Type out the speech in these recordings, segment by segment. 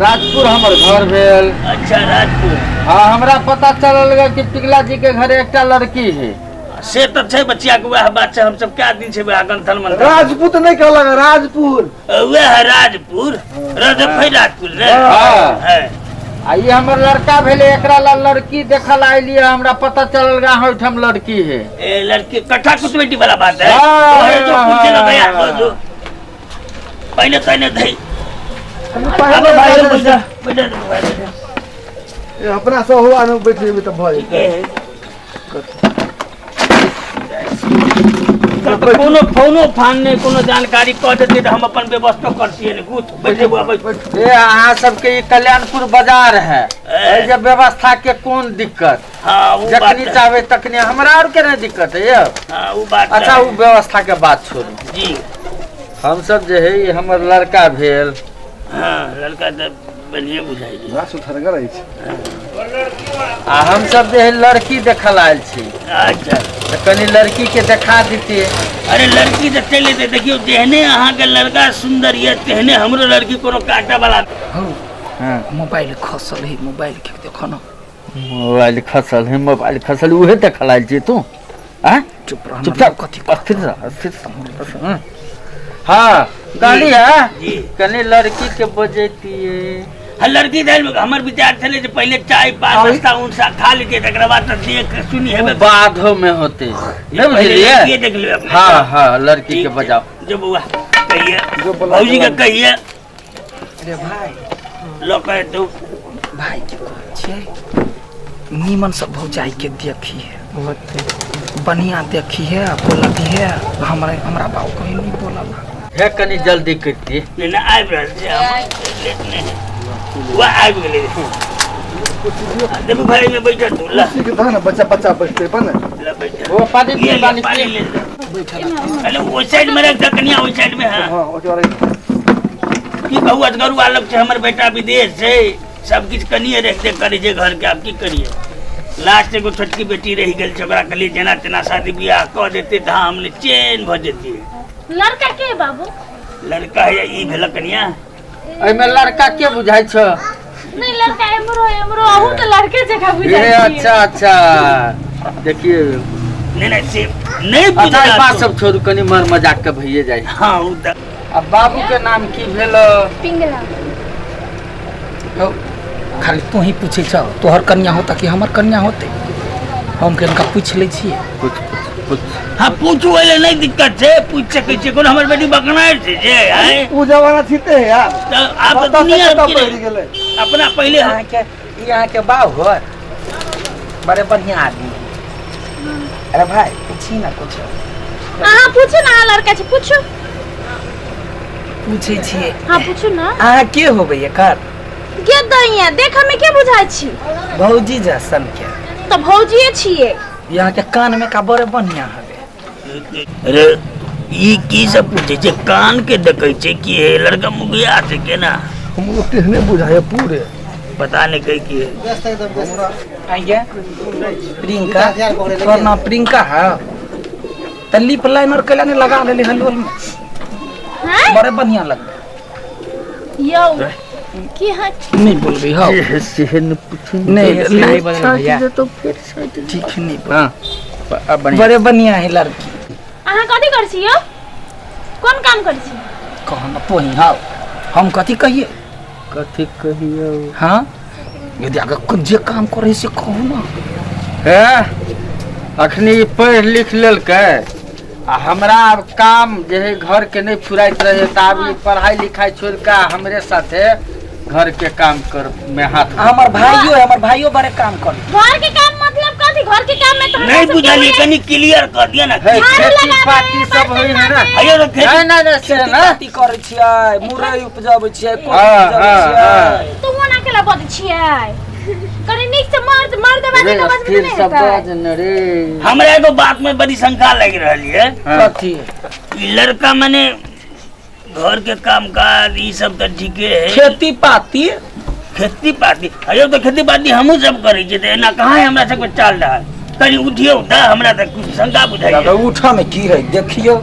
राजपुर हमर घर भेल। अच्छा राजपुर। हाँ, हमरा पता चलल गे कि पिघला जी के घरे एकटा लड़की है। से तऽ छै बचिया के वएह बात छै, हमसब कए दिन छै वएह गंथन मंथन। राजपूत नहि कहलक, राजपुर। वएह राजपुर, रजफै राजपुर ने। हाँ। है। आ ई हमर लड़का भेलै, एकरा ला लड़की देखल आइलियै, हमरा पता चलल गे अहाँ ओहिठाम लड़की है। ए लड़की कट्ठा कुटबेटी वाला बात है। हाँ। ओहे जो पूछे लगा यार, वो जो पहले तने धई। अब भाई लोग बैठा बैठा भाई बैठा। ए, अपना सब हुआ ने बैठ जेबै तऽ भऽ जेतै। तऽ कोनो फोनो फान नहि, कोनो जानकारी कऽ देतै तऽ हम अपन व्यवस्था करतियै ने। गुथ बैठे बुआ बैठ। ए अहाँ सबके ई कल्याणपुर बाजार है, एहि जे व्यवस्था के कोन दिक्कत? हाँ, उ बात जखनी है। चाहबै तखनी, हमरा आर के नहि दिक्कत है यौ। हाँ, उ बात अच्छा है। उ व्यवस्था के बात छोड़ू जी। हमसब जे है ई हमर लड़का भेल। हाँ, लड़का तऽ बढ़िए बुझाइ छै। बड़ा सुथरगर अछि। आ हमसब जे है लड़की देखल आयल छी। अच्छा। तऽ कनि लड़की के देखा दितियै। अरे लड़की तऽ चलि एतै, देखियौ जेहने अहाँके लड़का सुन्दर यऽ तेहने हमरो लड़की कोनो काटा वाला। हौ। हाँ। मोबाइल खसल है, मोबाइल के देखो न। मोबाइल खसल है, मोबाइल खसल उहे देखल आयल छी तू? आँ? चुप रह, चुपचाप कथी अस्थिर रह, अस्थिर रह। हाँ कहली है जी। कनि लड़की के बजैतियै। हाँ, लड़की धरि हमर विचार छलै जे पहिले चाय पान नाश्ता उनसा खा लेतियै, तकरा बाद तऽ देख सुनी हेबे। बाधो में होते नहीं पहिले बुझलियै? लड़किए देख लेबै अपने। हाँ हाँ, लड़की ठीक के छै। बजाओ। जो बौआ कहिए, जो बोला भौजी के बोला। कहिए। अरे भाई लऽ के एतौ। भाई के कहै छियै नीमन सब भौजाई के देखी है, बढ़िया देखी है, बोलती है। हमरा हमरा बाबू कहीं नहीं बोलल। हे कनि जल्दी करती। नहीं नहीं, आबि रहल छै, हम लेट नहि है। वएह आबि गेलै। देखू भाई में बैठल तू ला। कुर्सी के दह ने, बच्चा बच्चा बैठतै पर ने। ला बैठल। वो पानी ये पी, ले, पानी पानी पी। ले ले। अरे ओहि साइड में रख दे कनिया, ओहि साइड में। हाँ हाँ, ओके वाला। की कहू, असगरू अलग छै, हमर बेटा विदेश छै, सब किछु कनिए रख देख करै छै घर के। आब की करिए, लास्ट एगो छोटकी बेटी रहि गेल छै, ओकरा कहलियै जेना तेना शादी बियाह कऽ देतै तऽ हम चैन भऽ जेतियै। लड़का के बाबू? लड़का है ई भेलक कनिया। एहिमे लड़का के बुझाइ छ? नहीं लड़का एमरो एमरो अहू तऽ लड़के जकाँ बुझाइ ए छियै। अच्छा अच्छा, देखिए। नहीं नहीं, से नहीं अच्छा बुझल ई बात सब छोड़ू, कनि मर मजाक के भइए जाइ। हाँ उ तऽ। आ बाबू के नाम की भेल? पिंगला। हौ, खाली तू ही पूछै छौ, तोहर कन्या होता कि हमर कन्या होते? हम कनिका पूछि लै छियै। पूछ पूछ। हाँ पूछू, एले नहीं दिक्कत छै, पूछ सकै छियै, कोनो हमर बेटी बकनाइ छै जे आँय? उ जमाना छीते है यार। तऽ आब तऽ कतऽ से दुनिया कतऽ की बढ़ि गेलै। अपना पहिले अहाँके ई अहाँके बाप हो, बड़े बढ़िया आदमी। अरे भाई पूछी ना कुछ। अहाँ पूछू ना, अहाँ लड़का छी, पूछू। पूछै छियै। हाँ पूछू ना। अहाँ के होबै एकर? के दैया देख हमें के बुझाइ छी? भौजी जैसन के। तऽ भौजिए छियै। यहाँ के कान में का बड़े बढ़िया हवे। अरे ई की सब पूछै छै, कान के देखै छै कि हे लड़का मुगिया छै केना? हमरो तेहने बुझाइए पूरे। पता नहीं कहीं की है। आइए प्रियंका, तोहर नाम प्रियंका है? तऽ लिप लाइनर कैला नहीं लगा लेली हलुअल में? हैं? बड़े बढ़िया लगलै। यौ की हाँ नहीं बोलबी हौ। सेहे न पूछू। नहीं नहीं बदल भैया। तो फिर साइड। ठीक है, नहीं बोल। हाँ अब बढ़िया। बड़े बढ़िया है लड़की। अहाँ कथी करै छी यौ? कोन काम करै छी? कह न तोही हौ, हम कथी कहिए? कथी कहियौ? हाँ यदि अगर जे काम करै से कहू ना। हे अखनी ई पढ़ि लिख लेलकै आ हमरा आब काम जे है घर के नहीं फुराइत रहे, तऽ आब ई पढ़ाई लिखाई छोड़ के हमरे साथे घर के काम कर में हाथ। हमर भाइयो है, हमर भाइयो बड़े काम करे। घर के काम मतलब कथी? घर के काम में तो हमरा नहीं सबके बुझलियै, होइए। कनि क्लियर कर दिअ ना। है झाड़ू खेती लगाबै, पाती सब बर्तन होइ है ना। माजै। अयो तो खेती नहीं नहीं नहीं, से खेती ना पाती करै छियै, मुरई उपजाबै छियै, कोबी हाँ, उपजाबै हाँ, छियै। हाँ। तू ओना केला बजै छियै? कनि नीक से मर्द मर्द बाजी रे तऽ बजबै स्थिर नहि सब हेतै। बाज न रे। हमरा एगो बात में बड़ी शंका लागि रहल ये। हाँ। कथी? ई लड़का मने घर के काम काज ई सब तऽ ठीके है, खेती पाती। खेती पाती अयो तऽ खेती पाती हमहूँ सब करै छियै, तऽ एना कहाँ है हमरा सबके चाल रहल? कनि उठियौ तऽ हमरा तऽ कुछ शंका बुझाइए। दादा उठऽ में की है देखियौ।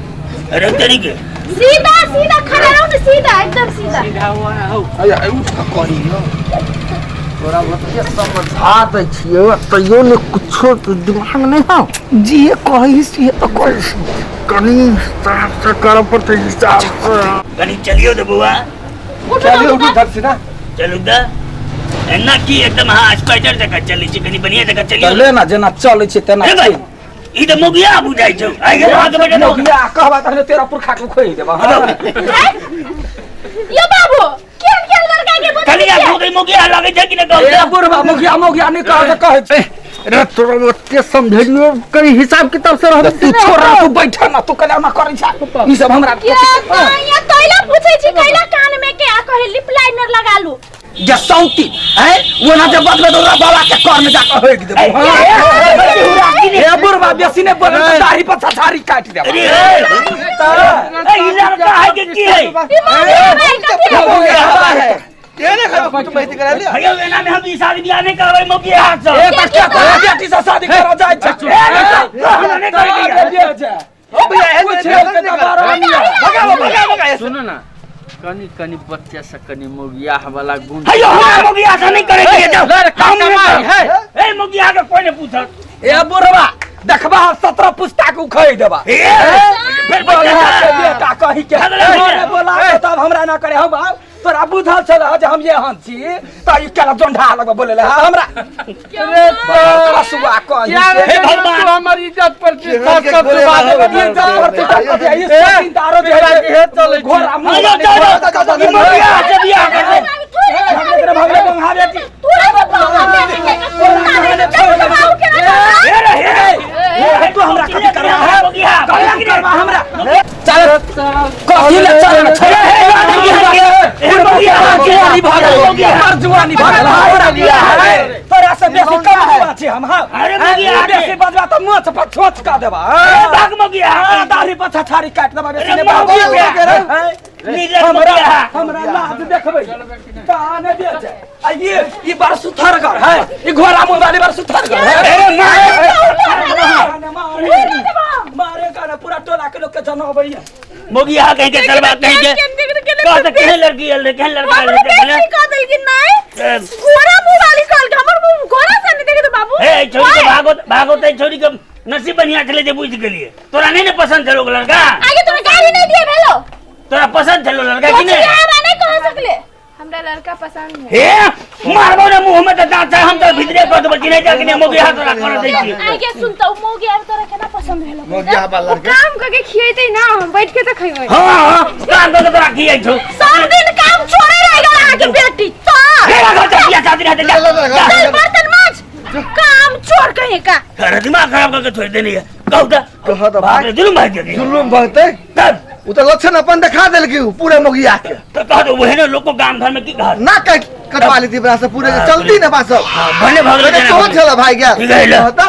अरे तरीके सीधा सीधा खड़ा रहो ना, सीधा एकदम सीधा। सीधा हुआ हो। अरे उठ के कही हो। तोरा ओते समझा दै छियौ तैयो ने कुछो तो दिमाग नहीं हो। जी कही से तो कही। कनी हिसाब से करऽ पड़तै, हिसाब से। कनी चलियो तो बउआ। उठो चलिए तो उठू धर से ना। चलू द एना की एकदम हाँ स्पाइडर जकाँ चलै छै, कनी बढ़िया जकाँ चलियो। चले ना जेना चलै छै तेना। हे भाई, ई तऽ मोगिया बुझाइ छौ। आइ गेल अहाँके बेटा तऽ मोगिया कहबा तखने तेरा पुरखा के खोइ देबा। यो बाबू केहन केहन लड़का के बदल कनी आब मोगी मोगिया लागै छै कि नहि कहू ए बुढ़बा मुखिया मोगिया नहीं कह तऽ कहै छै। रे तोरा ओते समझेलियो कनी हिसाब किताब से रहबै। तू छोड़ ना, तू बैठ ना, तू कला ना करै छै ई सब हमरा। के या कैला पूछै छी कैला कान में के आ कहे लिप लाइनर लगा लू। जे सौती हैं वो ना जे बदले तोरा बाबा के कर में जाके होइक देबो। ए बुढ़बा बेसी ने बोल त दाढ़ी पर छछारी काटि देबो। अरे ए ई लड़का है के की है? ई मम्मी कथी है? के ने खराब कुटुंब बेइज्जती करा लिया। भैया एना में हम ई शादी बियाह नहीं करबै मोगिया हाथ से। ए त के तोरा बेटी से शादी करा जाइ छै। हमरा नहीं करैके है। ओ भैया एहन कुछ नहीं के त बारह नहीं। भगाओ भगाओ भगाओ। सुनो ना, कनी कनी बच्चा से कनी मोगिया वाला गुण। हैयो हमरा मोगिया से नहीं करैके है, जाओ। लड़का हम नहीं कमाई करब। है। ए मोगिया के कोई नहीं पूछत। ए बुढ़बा देखबा 17 पुस्ता के उखै देबा। ए फिर बोला के बच्चा बेटा कही के भगले अरे बोला के तब हमरा ना करे। हम आब तोरा बुझल छल जे हम एहन छी त ई केना जोंढा लगबा बोले ले हमरा। कसुआ कही क्या रे के। हे भगवान। तू हमर इज्जत प्रतिष्ठा सब डुबा देबही। इज्जत प्रतिष्ठा कथी है? ई सतीन दारो जे है हे चलै छी। घोड़ा मुँह हैयो वाली चलो ई मोगिया से बियाह कर दे। भगले भगले बंगा बेटी। तोरा तो बाबू बेटी के कुत्ता रे बाबू के ना। हे रे हे ए, तू हमरा कथी करबा है? मोगिया कथी करबा हमरा? चल कथी ले चल ना छोड़। हे मोगिया जुआनी भगल हर जुआनी भगल हमरा बियाह है। तोरा से बेसी कम हुआ छी हम। हाँ अरे मोगिया बेसी बजबा त मोच पर छोच क देबा। ए भाग मोगिया। दाढ़ी पर छछारी काट देबा बेसी अरे ने मोगिया। बाबू। नीलक हमरा मोगिया। हमरा लाज देखबै कान बेचे आ ये ई बड़ सुथरगर है, ई घोड़ा मुंह वाली बड़ सुथरगर है। अरे मारे मारे का पूरा टोला के लोग के जनबैया। मोगिया कहीं के चलबा कहीं के कह त केहन लड़की आयल रे, केहन लड़का आयल रे देखले। कह देलखिन नहीं ए, घोड़ा मुंह वाली कहल हमर मुंह घोड़ा से नहीं देखे तो बाबू। ए छोरी के भागो भागो त छोरी के नसीब बढ़िया छले जे बुझ गेलिए। तोरा नहीं ने पसंद छलो लड़का? आगे तोरा गाली नहीं दिए भेलो। तोरा पसंद छलो लड़का कि नहीं? हमरा नहीं कह सकले। हमरा लड़का पसंद है। हे मारबो ने मुंह में त दांत छै, हम त भीतरे कह देबो चिन्है जा कि नहीं मोगिया तोरा कर दै छी। आगे सुन त मोगिया तोरा केना पसंद भेलो? मोगिया वाला ओ लड़का काम करके खियेतै ना, हम बैठ के त खइबै। हां हां काम कर के तोरा खियै छौ। सब दिन काम छोड़े रहेगा अहाँ के बेटी तो। हे राघव चटिया शादी रहते जा। जा। चल बर्तन माज काम छोड़ कहीं का। अरे दिमाग खराब करके छोड़ देनी है। कहू त कह त बाप रे जुलुम भाग गेली। जुलुम भगतै तब उ त लक्षण अपन देखा देलकी उ पूरे मोगिया के। तो कह दो वही ने लोग को गाम घर में की कहा ना कट कटवा लेती बरा से पूरे के चलती ना बासब। भने भगले तो छला भाई गया ठीक है, ले। कहता।